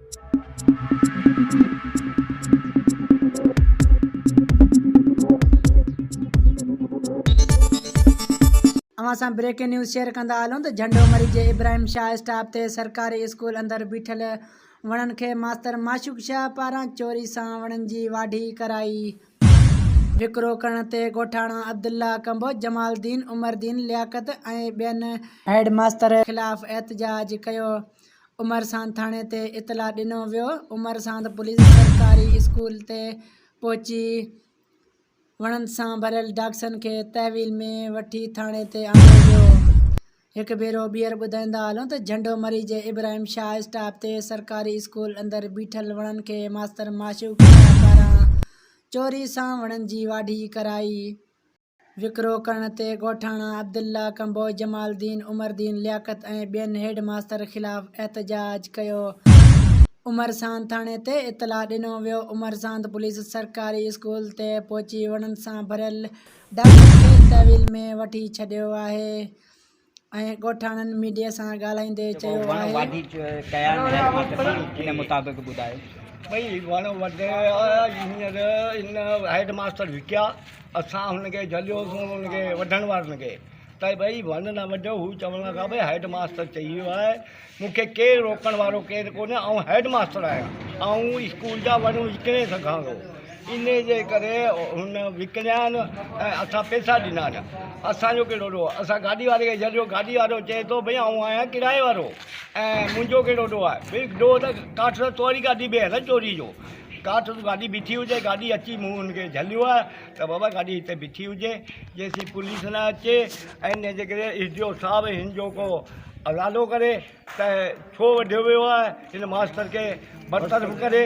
اوهان سان breaking news share ڪندا هلون ته جهنڊو مري جي ابراهيم شاهه اسٽاپ تي سرڪاري اسڪول اندر بيٺل وڻن کي ماستر معشوق شاهه پاران چوري سان وڻن جي واڍي ڪرائي وڪرو ڪرڻ تي ڳوٺاڻا عبدالله ڪنبو، جمال الدين، عمر دين، لياقت ۽ ٻين هيڊ ماستر خلاف احتجاج ڪيو، عمر ساند ٿاڻي تي اطلاع ڏنو ويو، عمر ساند پوليس سرڪاري اسڪول تي پهچي وڻن سان ڀريل ڊاڪسن کي تحويل ۾ وٺي ٿاڻي تي آندو ويو. هڪ ڀيرو ٻيهر ٻڌائيندا هلون ته جهنڊو مري جي ابراهيم شاهه اسٽاپ تي سرڪاري اسڪول اندر بيٺل وڻن کي ماستر معشوق شاهه پاران چوري سان وڻن جي واڍي ڪرائي وڪرو ڪرڻ تي ڳوٺاڻا عبدالله ڪنبوهه، جمال الدين، عمر دين، لياقت ۽ ٻين هيڊ ماستر خلاف احتجاج ڪيو. عمر ساند ٿاڻي تي اطلاع ڏنو ويو، عمر ساند پوليس سرڪاري اسڪول تي پهچي وڻن سان ڀريل ڊاڪن کي تحويل ۾ وٺي ڇڏيو آهي ۽ ڳوٺاڻن ميڊيا سان ڳالهائيندي جيڪو چيو وڻ آهي. واڍي ڪيا آهن هيڊ ماستر صاحب ان مطابق ٻڌايو. ڀئي وڻ وڍيا هينئر ان هيڊ ماستر وڪيا اسان هن کي جهليوسون هن کي وڍڻ وارن کي ته ڀئي وڻ نه وڍيو هو چوڻ لڳا ڀئي هيڊ ماستر چئي ويو آهي مون کي ڪير روڪڻ وارو ڪير ڪونهي آئون هيڊ ماستر آهيان آئون اسڪول جا وڻ وڪڻي سگهان ٿو انهي جي ڪري هن وڪڻيا آهن ۽ اسان پئسا ڏنا آهن اسانجو ڪهڙو ڏوهه اسان گاڏي واري کي جهليو گاڏي وارو چئي ٿو ڀئي آئون آهيان ڪرائي وارو ۽ منهنجو ڪهڙو ڏوهه آهي ڀئي ڏوهه ته ڪاٺ ته توري گاڏي بيهه نه چوري جو ڪاٺ ته گاڏي بيٺي هجي گاڏي اچي مون هن کي جهليو آهي ته بابا گاڏي هتي بيٺي هجي جيسين پوليس نه اچي ۽ ان جي ڪري ايس ڊي او صاحب هن جو ڪو ازالو ڪري ته ڇو وڍيو ويو آهي هن ماستر کي برطرف ڪري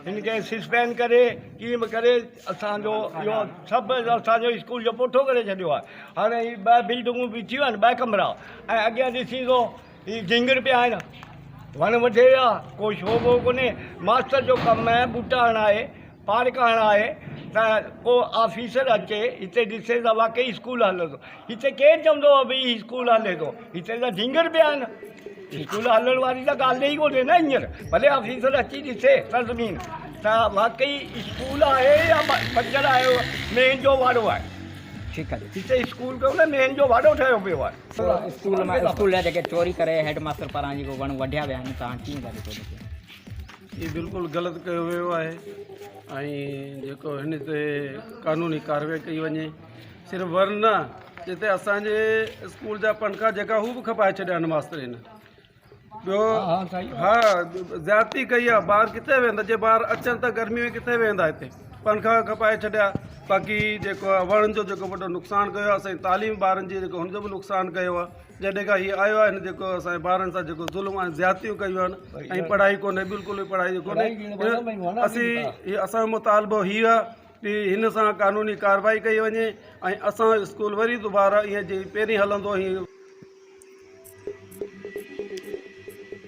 هن کي سسپينڊ ڪري ڪيئن به ڪري اسانجو اهو سڀ اسانجو اسڪول جو پوٺو ڪري ڇڏيو آهي هاڻي هي ٻه بلڊنگون بيٺيون آهن ٻه ڪمرا ۽ اڳيان ڏسين ٿو هي ڍينگر پيا آهن وڻ وڍي ويا ڪو شو بو ڪونهي ماستر جو ڪم ٻوٽا هڻائي پارڪ هڻائي ته ڪو آفيسر اچي هتي ڏسي ته واقعي اسڪول هلي ٿو هتي ڪير چوندو هو ڀئي اسڪول هلي ٿو هتي ته ڍينگر پيا آهن اسڪول هلڻ واري ته ڳالهه ئي ڪونهي نه هينئر ڀلي آفيسر اچي ڏسي سرزمين ته واقعي اسڪول آهي يا بنجر آهي مينهن جو واڙو آهي ٺيڪ آهي هتي اسڪول ڪونهي مينهن جو واڙو ٺهيو پيو آهي اسڪول مان اسڪول جا جيڪي چوري ڪري هيڊ ماستر پاران جيڪو وڻ وڍيا ويا آهن توهان ڪيئن ٿا ڏسو هي بلڪل غلط ڪيو ويو آهي ۽ جيڪو هن تي قانوني ڪارروائي ڪئي وڃي صرف ور نه جتي اسانجي اسڪول جا پنکا جيڪا هو به کپائي ڇڏيا آهن ماسترين ٻيو ها زيادتي ڪئي آهي ٻار ڪٿي ويندا جي ٻار اچن ته گرمي ۾ ڪٿي ويندا هتي پنکا کپائي ڇڏيا باقي جيڪو وڻن جو جيڪو وڏو نقصان ڪيو آهي اسانجي تعليم ٻارن جي جيڪو هن جو به نقصان ڪيو آهي جڏهن کان هي آيو آهي هن جيڪو اسان جي ٻارن سان جيڪو ظلم ۽ زيادتيون ڪيون آهن ۽ پڙهائي ڪونهي بلڪل به پڙهائي ڪونهي اسين هي اسان جو مطالبو هي آهي ته هن سان قانوني ڪارروائي ڪئي وڃي ۽ اسان جو اسڪول وري دوباره ائين جي پهرين هلندو هي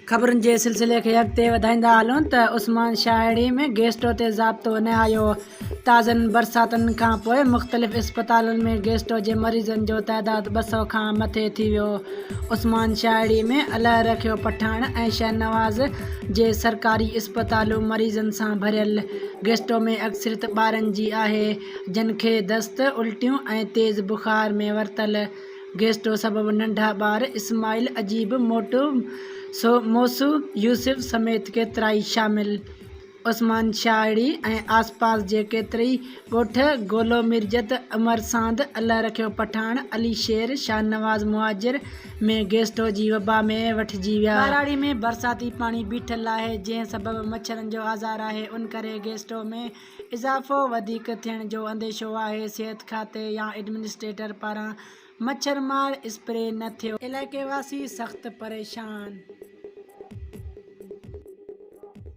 خبرن جي سلسلي کي اڳتي وڌائيندا هلون ته عثمان شاهڙي ۾ گيسٽو تي ضابطو نه آيو، تازن برساتن کان پوء مختلف اسپتالن ۾ گيسٽو جي مريضن جو تعداد 200 کان مٿي ٿي ويو، عثمان شاهڙي ۾ الهه رکيو پٺاڻ ۽ شهنواز جي سرڪاري اسپتالون مريضن سان ڀريل، گيسٽو ۾ اڪثريت ٻارن جي آهي، جن کي دست، الٽيون ۽ تيز بخار ۾ ورتل. گيسٽو سبب ننڍا ٻار اسماعيل، عجيب، موٽو، موسو، يوسف سميت ڪيترائي شامل. عثمان شاهڙي ۽ آسپاس جي ڪيترئي ڳوٺ گولو ميرجت، عمر ساند، الله رکيو پٺاڻ، علي شير، شاهنواز مهاجر ۾ گيسٽو جي وبا ۾ وٺجي ويا. ٻهراڙي ۾ برساتي پاڻي بيٺل آهي جنهن سبب مڇرن جو آزار آهي ان ڪري گيسٽو ۾ اضافو وڌيڪ ٿيڻ جو انديشو آهي، صحت کاتي يا ايڊمنسٽريٽر پاران مڇر مار اسپري نه ٿيو. علائقي واسي سخت پريشان.